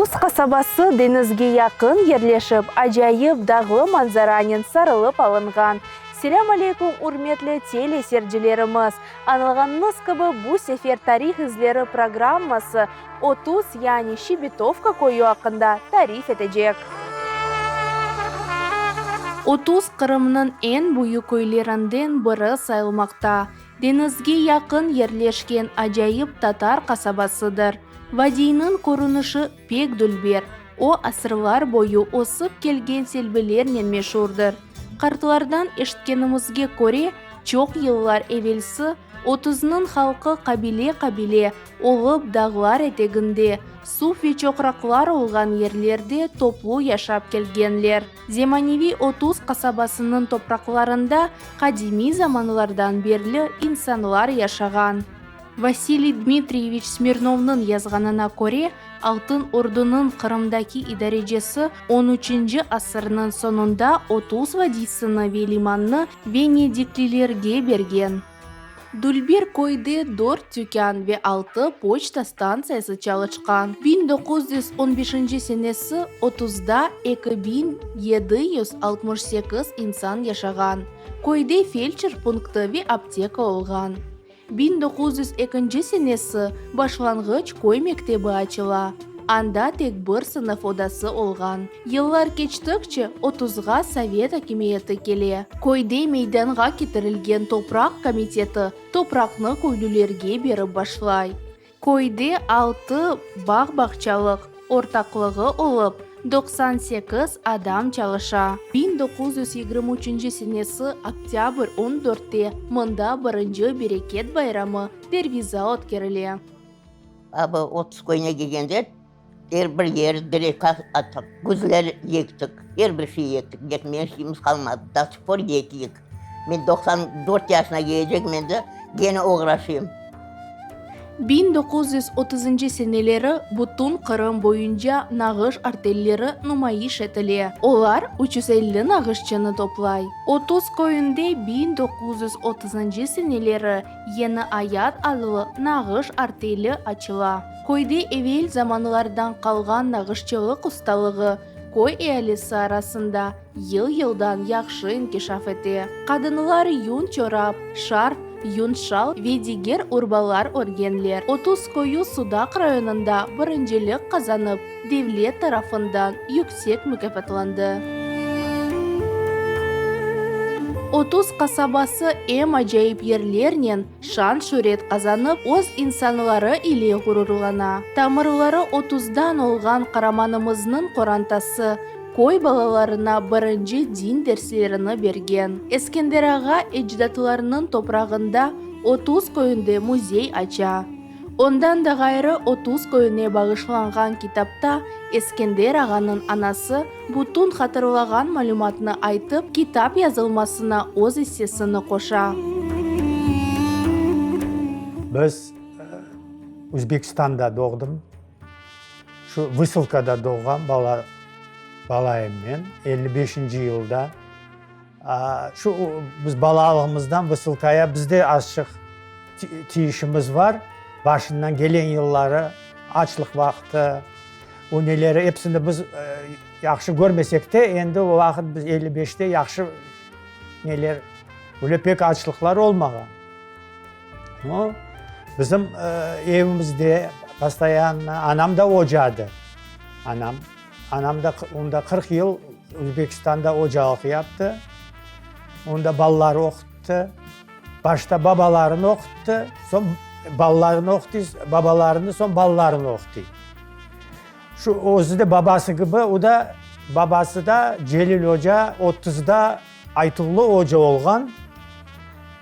Otuz qasabası deñizge yaqın yerleşip, acayip dağlı manzaranen sarılıp alınğan. Selâm aleyküm, ürmetli teleseyircilerimiz! Añlağanıñız kibi, bu sefer Tarih izleri programması 30, yani Şebetovka köyü aqqında tarif etecek. 30 Qırımnıñ eñ büyük köylerinden biri sayılmaqta. Deñizge yaqın yerleşken acayip tatar qasabasıdır. Vadiyniñ körünişi pek dülber, o, asırlar boyu ösip kelgen selbilernen meşurdır. Qartlardan eşitkenimizge köre, çoq yıllar evelsi Otuznıñ halqı qabile-qabile olıp dağlar eteginde, suv ve çoqraqlar olğan yerlerde toplu yaşap kelgenler. Zemaneviy Otuz qasabasınıñ topraqlarında qadimiy zamanlardan berli insanlar yaşağan. Vasiliy Dmitriyeviç Smirnovnıñ yazğanına köre, Altın Ordunıñ Qırımdaki idarecesi on üçünci asırnıñ soñunda 30 vadiysini ve limannı venediklilerge bergen. Dülber köyde dört tükân ve altı poçta stantsiyası çalışqan. 1915 senesi Otuzda 2768 insan yaşağan. Köyde feldşer punktı ve apteka olğan. 1902 senesi başlanğıç köy mektebi açıla, anda tek bir sınıf odası olğan. Yıllar keçtikçe Otuzğa sovet akimiyeti kele. Köyde meydanğa ketirilgen topraq komiteti topraqnı köylülerge berip başlay. Köyde altı bağ-bağçalıq ortaqlığı olıp, 98 adam çalışa. 1923 senesi oktâbr on dörtte mında birinci Bereket bayramı, Derviza ötkerile. Baba 30 köyüne kelgende er bir yer direk attıq, güzler ektik, er bir şey ektik, ekmegen şeyimiz qalmadı, do sih por ekiyik. Men 94 yaşına kelecegim endi, gene oğraşayım. 1930-ncı seneleri bütün Qırım boyunca nağış artelleri numayış etile, olar 350 nağışçını toplay. 30 köyünde 1930-ncı seneleri Yeni ayat adlı nağış arteli açıla. Köyde evel zamanlardan qalğan nağışçılıq ustalığı köy ealisi arasında yıl-yıldan yahşı inkişaf ete. Qadınlar yün çorap, şarf, yün şal ve diger urbalar örgenler. 30 köyü Sudaq rayonında birincilik qazanıp, devlet tarafından yüksek mukâfatlandı. 30 qasabası em acayip yerlernen şan-şüret qazanıp, öz insanları ile ğururlana. Tamırları otuzdan olğan qaramanımıznıñ qorantası, Köy balalarına birinci din derslerini bergen Eskender ağa ecdatlarınıñ toprağında 30 köyünde müzey aça. Ondan da ğayrı 30 köyüne bağışlanğan kitapta Eskender ağanıñ anası bütün hatırlağan malümatnı aytıp, kitap yazılmasına öz issesini qoşa. Biz Özbekistanda doğdım. Şu vısılkada doğğan bala, balayım men, 55-inci yılda. Şu biz balalığımızdan vısılkaya bizde azçıq tiyişimiz var. Başından gelen yılları, açlıq vaqtı, o neleri episini biz yahşı körmesek de, endi o vaqıt biz 55-te yahşı neler, öyle pek açlıqlar olmağan. No, bizim evimizde postoyanno anam da ocadı. Anam, anam da onda 40 yıl Özbekistanda ocalıq yaptı. Onda balalar oquttı. Başta babalarını oquttı, soñ balalarını oquttı, babalarını, soñ balalarını oquttı. Şu özü de babası kibi, o da babası da Celil oca otuzda Aytuvlı oca olğan,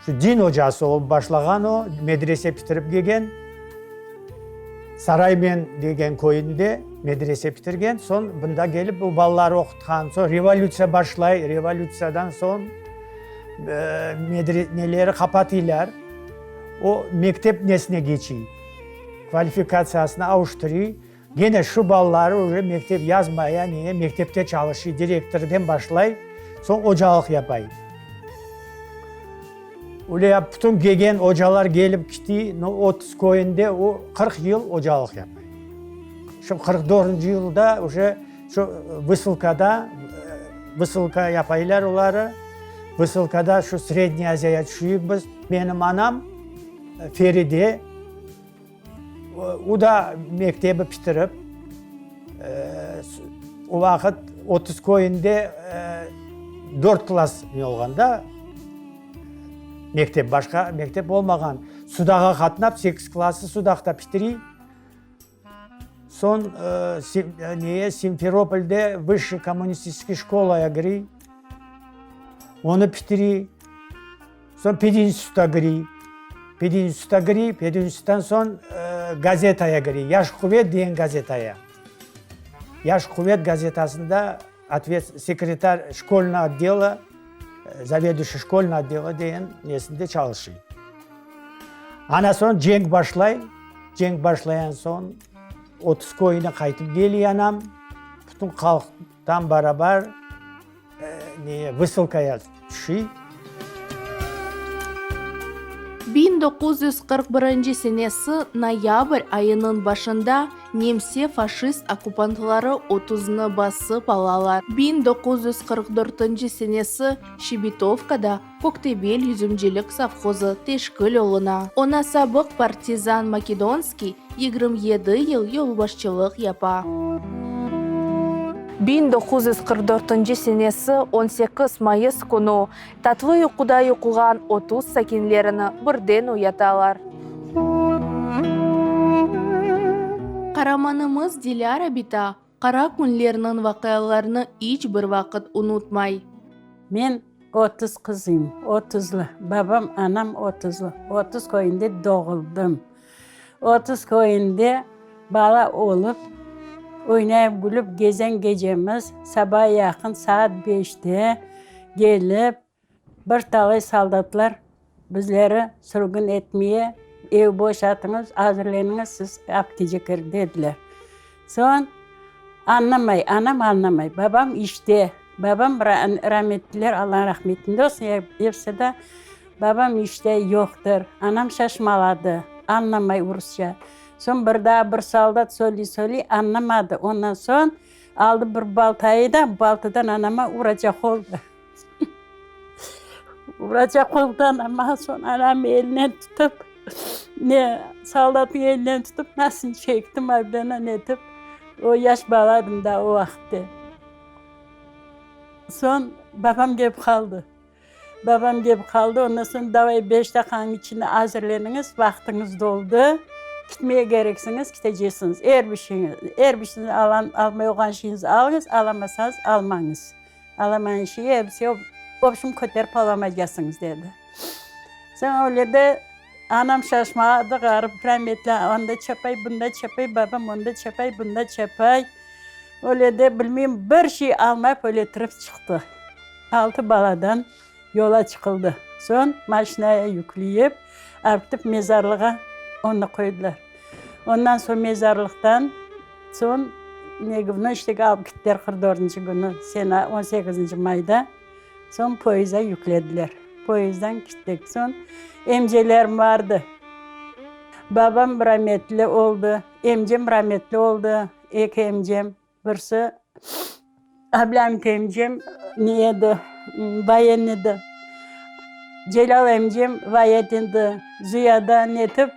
şu din ocası olıp başlağan o, medrese pitirip kelgen, Saraymen degen köyünde medrese pitirgen, soñ bunda kelip bu balaları oqutqan, soñ revolütsiya başlay, revolütsiyadan soñ neleri qapatıylar, o mektep nesine keçiy, kvalifikatsiyasını avuştırıy, Gene şu balaları uje mektep yazmaya, neye, mektepte çalışıy, direktorden başlay, soñ ocalıq yapay. Öyle yap, bütün kelgen ocalar kelip kitiy, no, 30 köyünde o 40 yıl ocalıq yapay. Şu 44 yılda uje şu vısılkada, vısılka yapaylar oları, vısılkada şu Sredniy Aziyaya tüşüyik biz. Menim anam Feride, o da mektebi pitirip, o vaqıt 30 köyünde dört klass ne olğan da, mektep, başqa mektep olmağan. Sudağa qatnap, sekiz klassı Sudaqta pitiriy. Soñ neye, Simferopolde vısşiy kommunistiçeskiy şkolaya kiriy, onı pitiriy. Soñ pedinstitutqa kiriy. Pedinstitutqa kiriy, pedinstituttan soñ gazetaya kiriy, Yaş quvet degen gazetaya. Yaş quvet gazetasında otvet sekretar şkolnogo otdela, zaveduşiy şkolnogo otdela degen nesinde çalışıy. Ana soñ cenk başlay. Cenk başlayan soñ 30 köyüne qaytıp geliy anam, bütün halqtan barabar neye, vısılkaya tüşüy. 1941 senesi noyabr ayınıñ başında nemse-faşist okkupantları Otuznı basıp alalar. 1944 senesi Şebetovkada Köktebel yüzümcilik sovhozı teşkil oluna. Oña sabıq partizan Makedonskiy 27 yıl yolbaşçılıq yapa. 1944 senesi 18 mayıs künü tatlı yuquda yuquğan 30 sakinlerini birden uyatalar. Qaramanımız Dilâra bita qara künlerniñ vaqialarını iç bir vaqıt unutmay. Men 30 qızıyım, otuzlı, babam, anam otuzlı, 30 köyünde doğuldım. 30 köyünde bala olıp, oynayıp, gülüp gezen gecemiz, saba yaqın saat beşte kelip, bir talay soldatlar bizleri sürgün etmeye, ev boşatıñız, azırleniñiz, siz aptecekler, dediler. Soñ añlamay, anam añlamay, babam işte, babam rametliler, Alla rahmetinde olsun episi de, babam işte yoqtır, anam şaşmaladı, añlamay rusça. Soñ bir daa bir soldat söyley-söyley añlamadı, ondan soñ aldı bir baltayı da, baltadan anama uracaq oldı. Uracaq oldı anama, soñ anam elinen tutıp, ne, soldatnıñ elinden tutıp, nasıl çektim abdana netip, o yaş bala edim daa o vaqıtte. Soñ babam kelip qaldı. Babam kelip qaldı, ondan soñ davay beş daqiqanıñ içinde azırleniñiz, vaqtıñız doldı, kitmege kereksiñiz, kiteceksiñiz. Er bir şeyiñiz, er bir şeyiñizni alan, almay olğan şeyiñizni alıñız, alamasañız almañız. Alaman şeyi episi vobşem köterip alamaycasıñız, dedi. Soñ öyle de anam şaşmaladı, ğarip rametli anda çapay, bunda çapay, babam onda çapay, bunda çapay. Öyle de bilmeyim, bir şey almayıp öyle turıp çıqtı. Altı baladan yola çıqıldı. Soñ maşinaya yükleyip, aptip mezarlığa onı qoydılar. Ondan soñ mezarlıqtan soñ Negovnı işteki alıp kittiler qırq dörtünci künü, sena on sekizinci mayda. Soñ poyezda yüklediler. Poyezdan kittik. Soñ emcelerim bardı. Babam rametli oldı, emcem rametli oldı, eki emcem. Birisi Ablâmit emcem ne edi, voyenniy edi. Celâl emcem voyet edi. Zuyada netip,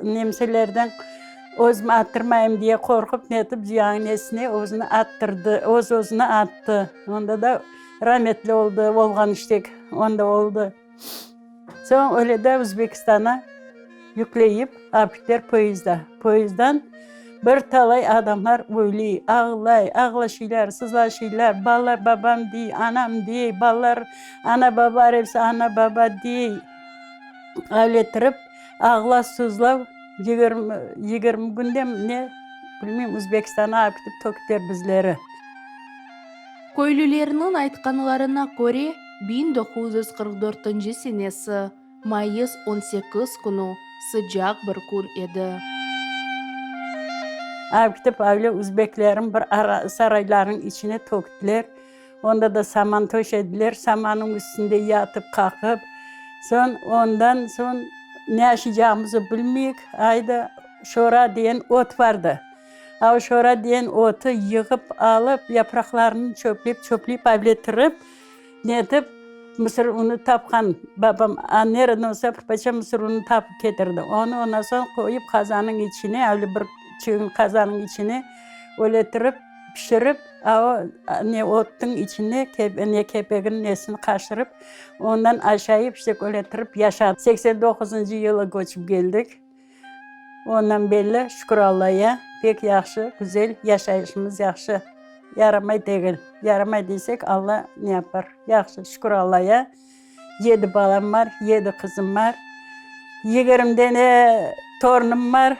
nemselerden özüm attırmayım diye qorqıp netip, Zuyanıñ nesine özüni attırdı, öz-özüni attı. Onda da rametli oldı, olğan iştek onda oldı. Soñ öyle de Özbekistana yükleyip apitler poyezda. Poyezdan bir talay adamlar öyley, ağlay, ağlaşıylar, sızlaşıylar, balalar babam dey, anam dey, balalar ana-baba, episi ana-baba dey. Öyle turıp ağlav-sızlav 20, 20 künde ne, bilmeyim, Özbekistana apitip töktiler bizleri. Köylülerniñ aytqanlarına köre, 1944 senesi, mayıs 18 künü, sıcaq bir kün edi. Apitip öyle özbeklerniñ bir saraylarınıñ içine töktiler. Onda da saman töşediler, samannıñ üstünde yatıp qaqıp, soñ ondan soñ ne aşaycağımızı bilmeyik, ayda şora degen ot bardı. Avşora diyen otu yığıp alıp, yapraqlarını çöplep, çöplep avletirip, netip, mısır unı tapqan babam. A nereden olsa bir paça mısır unı tapıp ketirdi. Onı ondan soñ qoyıp qazanıñ içine, avle bir çiñ qazanıñ içine öletirip, pişirip, a o ne ottıñ içine ne kepeginiñ nesini qaşırıp, ondan aşayıp, işte öletirip yaşadıq. 89-ncı yılı köçip keldik. Ondan belli, şükür Allaya, pek yahşı, güzel, yaşayışımız yahşı. Yaramay degil. Yaramay desek, Alla ne yapar. Yahşı, şükür Allaya. Yedi balam bar, yedi qızım bar. 20 dene torunım bar,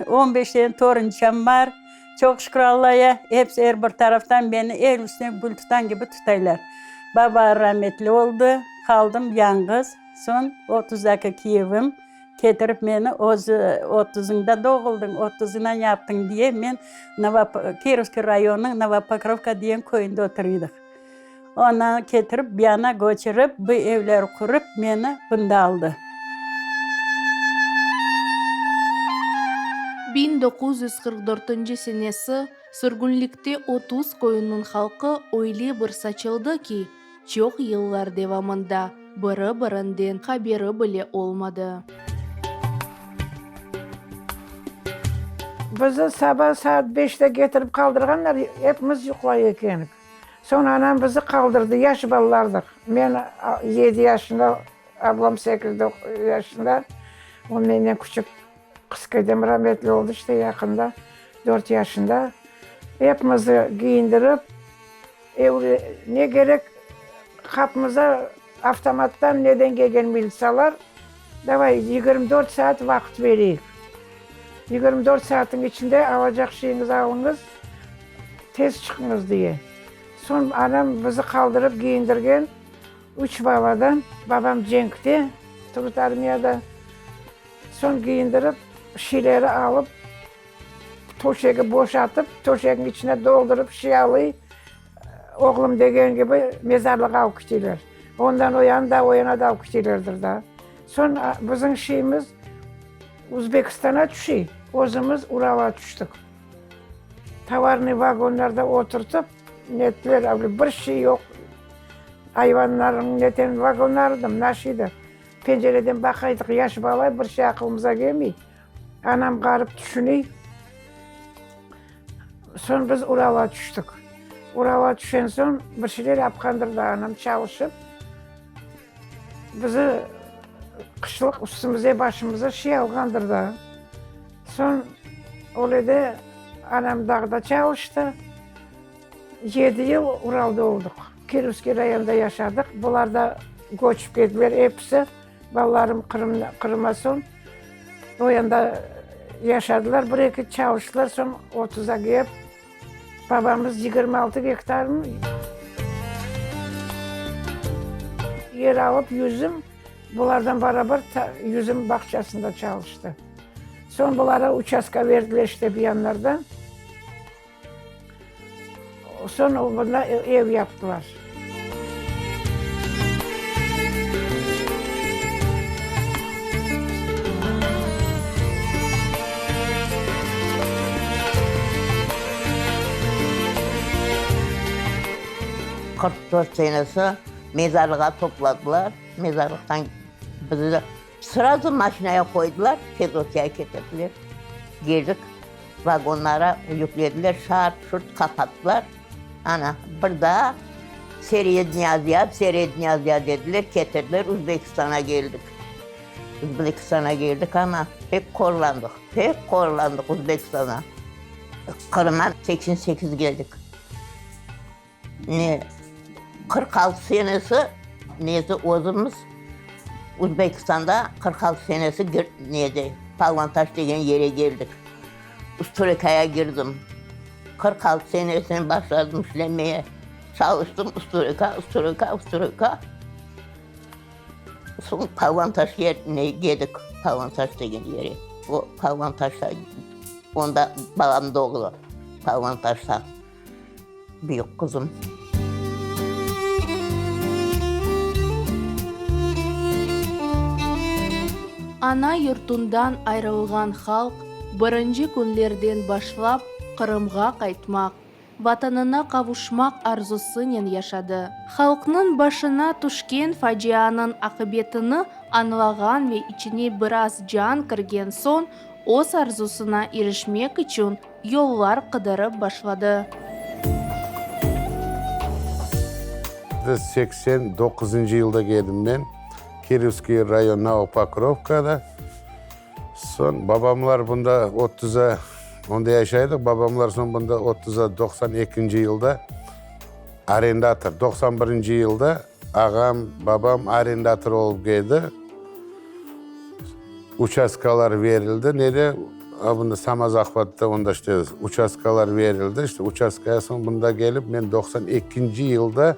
15 dene torunçam bar. Çoq şükür Allaya, episi er bir taraftan meni el üstüne gül tutan kibi tutaylar. Baba rametli oldı, qaldım yañğız. Soñ otuzdaki kiyevim Ketirip meni öz otuzıñda doğuldıñ, otuzıñdan yaptıñ diye men Kirovskiy rayonınıñ Novopokrovka diyen köyünde oturıydıq. Ondan ketirip bu yana köçürip, bu evler qurıp meni bunda aldı. 1944 senesi sürgünlikte 30 köyüniñ halqı öyle bir saçıldı ki, Çoq yıllar devamında biri-birinden haberi bile olmadı. Bizi saba saat beşte ketirip qaldırğanlar, epimiz yuqlay ekenik. Soñ anam bizi qaldırdı, yaş balalardıq. Men yedi yaşında, ablam sekiz yaşında, o menden küçük qız kedem rametli oldı işte yaqında, dört yaşında. Epimizi kiyindirip, Evge ne kerek, qapımıza avtomattan neden kelgen militsiyalar, davay, 24 saat vaqıt bereyik. 24 saatniñ içinde alacaq şeyiñizi alıñız, tez çıqıñız diye. Soñ anam bizi qaldırıp kiyindirgen, üç baladan, babam cenkte, Trud armiyada, soñ kiyindirip, şeyleri alıp, Töşegi boşatıp, töşegniñ içine doldurıp şiyalıy, oğlum degen kibi, mezarlığa alıp ketiler. Ondan o yana da, o yana da alıp ketilerdir da. Soñ bizim şeyimiz Uzbekistana tüşey, özümiz Uralğa tüştik. Tovarnıy vagonlarda oturtıp, nettiler, bir şey yoq, ayvanlarnıñ neten vagonlarıdı, mına şeydi. Pencereden baqaydıq, yaş bala, bir şey aqılımıza kelmey. Anam ğarip tüşüney. Soñ biz Uralğa tüştik. Uralğa tüşen soñ bir şeyler yapqandır da anam çalışıp, bizi qışlıq üstümize başımıza şey alğandır da. Soñ öyle de anam dağda çalıştı. Yedi yıl Uralda oldıq. Kirovskiy rayonında yaşadıq. Bular da köçip keldiler episi. Balalarım Qırım'a soñ o yanda yaşadılar, bir-eki çalıştılar, soñ otuza kelip, babamız 26 gektar yer alıp yüzüm, bulardan barabar yüzüm bağçasında çalıştı. Soñ bulara uçastka berdiler işte bu yanlardan. Soñ bunda ev yaptılar. 44 senesi mezarlığa topladılar. Mezarlıqtan bizi srazu maşinaya qoydılar, Fedosiyağa ketirdiler. Keldik. Vagonlara yüklediler, şart-şurt qapattılar. Ana, bir daa Serednâziya, Serednâziya dediler, ketirdiler, Üzbekistana keldik. Üzbekistana keldik amma, pek qorlandıq, pek qorlandıq Üzbekistana. Qırıma 88 keldik. Ne, 46 senesi nezi özümiz Uzbekistanda 46 senesi nede, Palvantaş degen yere keldik. Usturikaya girdim. 46 senesinen başladım işlemeye. Çalıştım usturika, usturika, usturika. Soñ Palvantaş yerine keldik, Palvantaş degen yere. O Palvantaşta, onda balam doğdı, Palvantaşta. Büyük qızım. Ana yurtundan ayrılğan halq birinci künlerden başlap. Qırımğa qaytmaq, Vatanına qavuşmaq arzusınen yaşadı. Halqnıñ başına tüşken facianıñ aqibetini añlağan ve içine biraz can kirgen soñ, öz arzusına irişmek içün yollar qıdırıp başladı. 89 yılda keldim men, Kirovskiy rayon Novopokrovkada. Soñ babamlar bunda otuza, onda yaşaydıq, babamlar soñ bunda otuza 92 yılda arendator, 91 yılda ağam, babam arendator olıp keldi. Uçastkalar berildi, nede, a bunda samozahvatta onda işte uçastkalar berildi, işte uçastkaya soñ bunda kelip men 92 yılda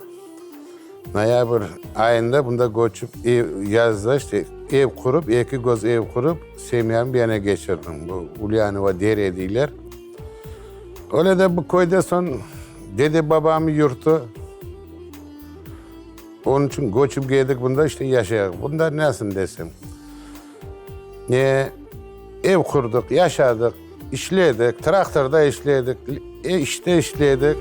Noyabr ayında bunda köçip, ev, yazda işte ev qurıp, eki köz ev qurıp, semyamı bu yana keçirdim. Bu Ulyanova dere deyler. Öyle de bu köyde soñ dede-babamnıñ yurtu. Onıñ içün köçip keldik bunda, işte yaşayıq. Bunda nasıl desem, ne ev qurdıq, yaşadıq. İşledik, traktorda işledik, işte işledik.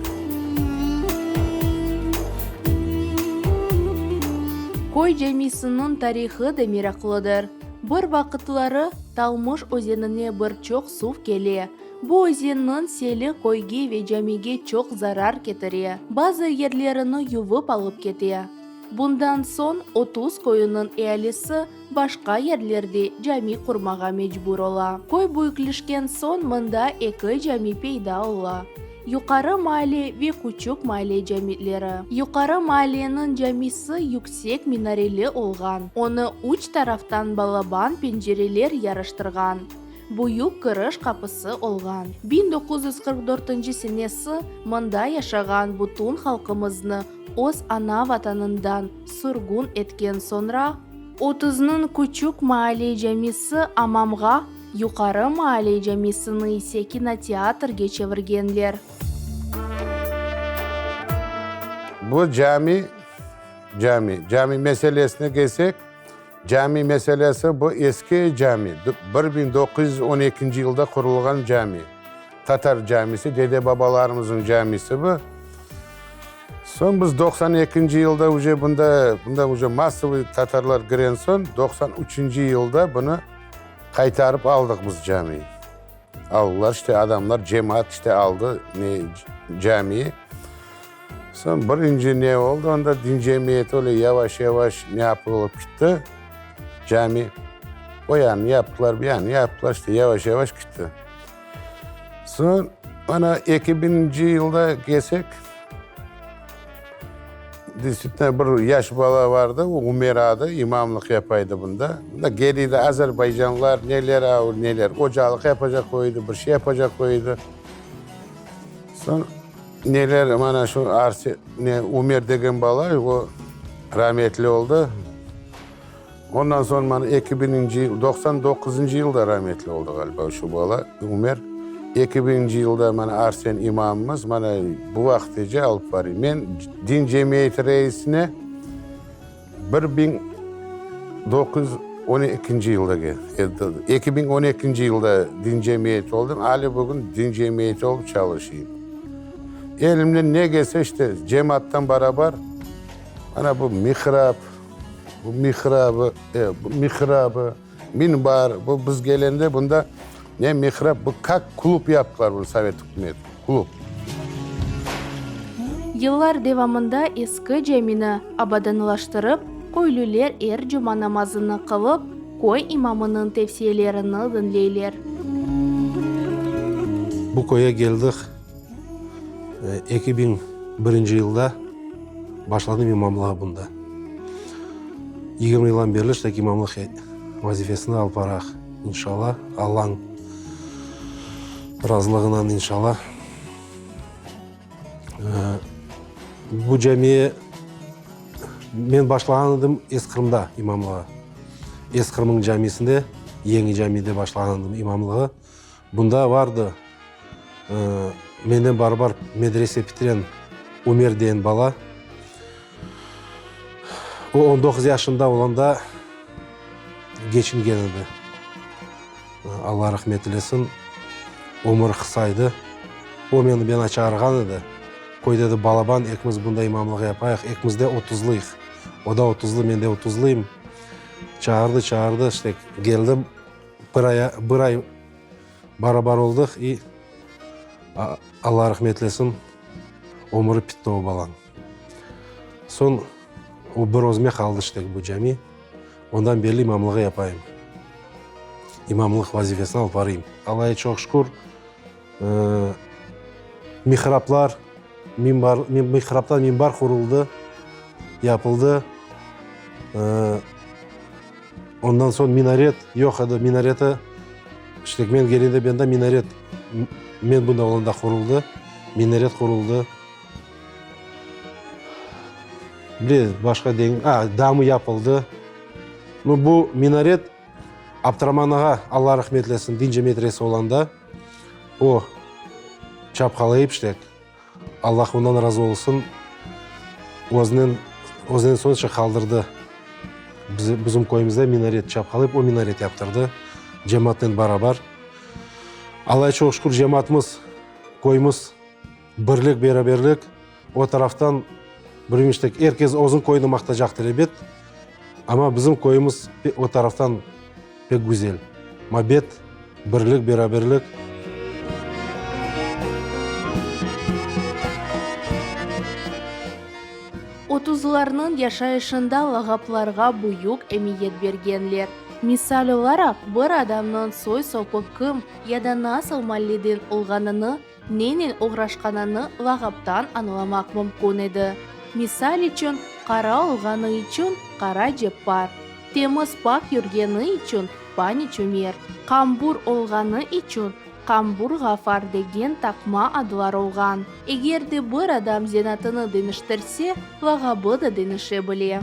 Köy camisiniñ tarihı da meraqlıdır. Bir vaqıtları Talmış özenine bir çoq suv kele. Bu özenniñ seli köyge ve camige çoq zarar ketire, bazı yerlerini yuvıp alıp kete. Bundan soñ 30 köyüniñ ealisi başqa yerlerde cami qurmağa mecbur ola. Köy büyüklişken soñ mında eki cami peyda ola, Yuqarı maale ve Küçük maale camileri. Yuqarı maaleniñ camisi yüksek minareli olğan, onı üç taraftan balaban pencereler yaraştırğan, büyük kiriş qapısı olğan. 1944 senesi mında yaşağan bütün halqımıznı öz ana vatanından sürgün etken soñra, Otuznıñ küçük maale camisi amamğa, yuqarı maale camisini ise kinoteatrge çevirgenler. Bu cami, cami, cami meselesine kelsek, cami meselesi bu eski cami, 1912 yılda qurulğan cami, tatar camisi, dede-babalarımıznıñ camisi bu. Soñ biz 92 yılda uje bunda, bunda uje massovıy tatarlar kiren soñ, 93 yılda bunı qaytarıp aldıq biz camiyi. Aldılar işte adamlar, cemaat işte aldı ne camiyi. Soñ birinci ne oldı, onda din cemiyeti öyle yavaş-yavaş ne yapılıp gitti, cami. O yanını yaptılar, bu yanını yaptılar, işte yavaş-yavaş gitti. Soñ, mana eki biñinci yılda kelsek, deystvitelno bir yaş bala vardı, Umer adı, imamlıq yapaydı bunda. Bunda keliydi azerbaycanlar, neler, neler, ocalıq yapacaq qoydı, bir şey yapacaq qoydı. Soñ, neler, mana şu Arsen, ne, Umer degen bala, o rametli oldı. Ondan soñ mana eki biñinci yıl, 99 yılda rametli oldı ğaliba şu bala, Ümer. Eki biñinci yılda mana Arsen imamımız mana bu vaqıtece alıp barıy. Men din cemiyeti reisine 1912 yılda 2012 yılda din cemiyeti oldım, ale bugün din cemiyeti olıp çalışıyım. Elimden ne kelse işte cemaattan barabar mana bu mihrap, Bu mihrabı, e, bu mihrabı, minbar, bu biz gelende bunda ne mihrab, bu kak klub yaptılar bunu Sovet ükümeti, klub. Yıllar devamında eski camini abadanlaştırıp, köylüler er cuma namazını qılıp, köy imamınıñ tevsiyelerini diñleyler. Bu köye geldik 2001 yılda. Başladım imamlığa bunda. 20 yıldan berli işte imamlıq vazifesini alıp baraq, inşallah, Allanıñ razılığınan, inşallah. Bu camiye men başlağan edim Eski-Qırımda imamlığa. Eski-Qırımnıñ camisinde, yeñi camide başlağan edim imamlığı. Bunda vardı menden barabar medrese bitiren Ümer degen bala. O, on doquz yaşında olanda geçingen edi. Alla rahmet eylesin, ömüri qısa edi. O meni bena çağırğan edi. Qoy dedi, balaban, ekimiz bunda imamlıq yapayıq, ekimiz de otuzlıyıq. O da otuzlı, men de otuzlıyım. Çağırdı, çağırdı, işte, keldim, bir ay, bir ay barabar oldıq i Alla rahmetlesin, ömüri pitti o balanıñ. Soñ o bir özüme qaldı, işte, bu cami. Ondan berli imamlığı yapayım. İmamlıq vazifesini alıp barayım. Allaya çoq şükür, mihraplar, minbar, mihraptan minbar quruldı, yapıldı. Ondan soñ minaret yoq edi, minareti, işte men kelgende bende minaret, men bunda olğanda quruldı, minaret quruldı. Bile, başqa deñ, a, damı yapıldı. Nu, bu minaret Abduraman ağa, Alla rahmetlesin, din cemiyet reisi olanda, o çapqalayıp işte, Alla ondan razı olsun, özünen, özünen soñ işte qaldırdı. Bizim köyümizde minaret çapqalayıp, o minaret yaptırdı cemaatnen barabar. Allaya çoq şükür, cemaatımız, köyümiz birlik, beraberlik. O taraftan bilmiştik, er kes özüniñ köyüni maqtacaqtır, ebet. Amma bizim köyümiz o taraftan pek güzel. Mabet, birlik, beraberlik. Otuzlarnıñ yaşayışında lağaplarğa büyük emiyet bergenler. Misal olaraq, bir adamnıñ soy-sopı kim ya da nasıl malleden olğanını Nenen oğraşqanını lağaptan añlamaq mümkün edi. Misal içün, qara olğanı içün Qara Ceppar, temiz-pak yürgeni içün Paniç Ümer, qambur olğanı içün Qambur Ğafar degen taqma adlar olğan. Eger de bir adam zenatını deñiştirse, lağabı da deñişe bile.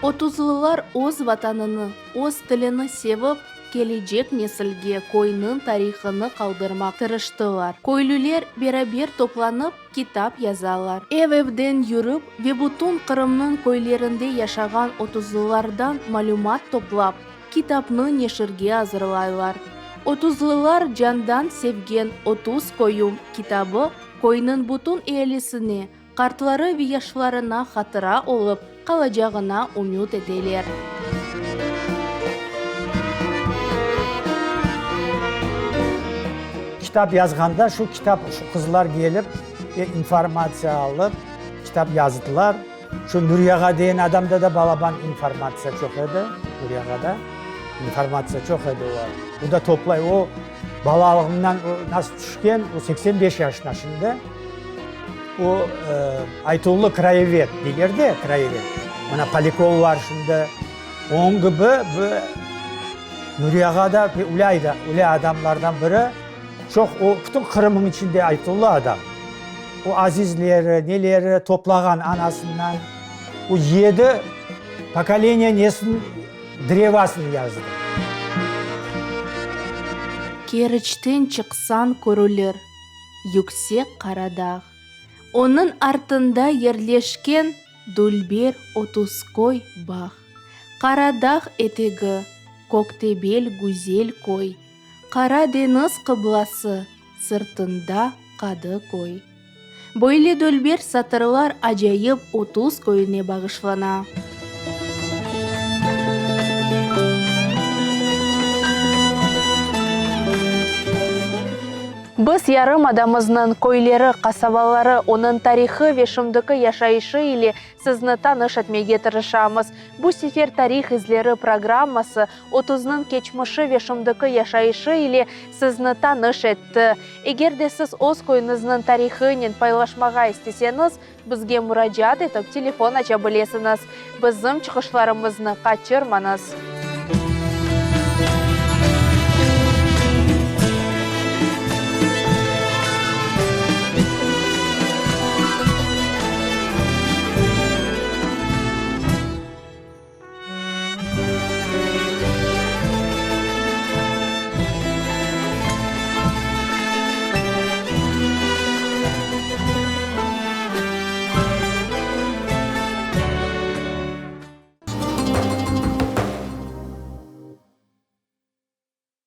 Otuzlılar öz Vatanını, öz tilini sevip, kelecek nesilge köyniñ tarihını qaldırmaq tırıştılar. Köylüler beraber toplanıp, kitap yazalar. Ev-evden yürip ve bütün Qırımnıñ köylerinde yaşağan otuzlılardan malümat toplap, Kitapnı neşirge azırlaylar. Otuzlılar candan sevgen 30 köyüm kitabı köyniñ bütün ealisine, qartları ve yaşlarına hatıra olıp qalacağına ümüt eteler. Kitap yazğanda şu kitap, şu qızlar kelip, informatsiya alıp, kitap yazdılar. Şu Nuriy ağa degen adamda da balaban informatsiya çoq edi, Nuriy ağada informatsiya çoq edi o. O da toplay, o balalığından o nasıl tüşken, o 85 yaşında şimdi. O aytuvlı krayevet deyler de, krayevet. Mına Polikov var şimdi. Onıñ kibi bu Nuriy ağa da öyle adamlardan biri. Çoq o bütün Qırımnıñ içinde aytuvlı adam. O azizleri, neleri toplağan anasından. O yedi pokoleniya nesin drevasını yazdı. Keriçten çıqsañ körülir yüksek Qara dağ. Onıñ artında yerleşken dülber Otuzköy bağ. Qara dağ etegi, Köktebel güzel köy. Qara deñiz qıblası, sırtında Qadıköy. Böyle dülber satırlar acayip 30 köyüne bağışlana. Biz yarımadamıznıñ köyleri, qasabaları, onıñ tarihı ve şimdiki yaşayışı ile sizni tanış etmege tırışamız. Bu sefer Tarih izleri programması Otuznıñ keçmişi ve şimdiki yaşayışı ile sizni tanış etti. Eger de siz öz köyüñizniñ tarihınen paylaşmağa isteseñiz, bizge muracaat etip telefon aça bilesiñiz. Bizim çıqışlarımıznı qaçırmañız!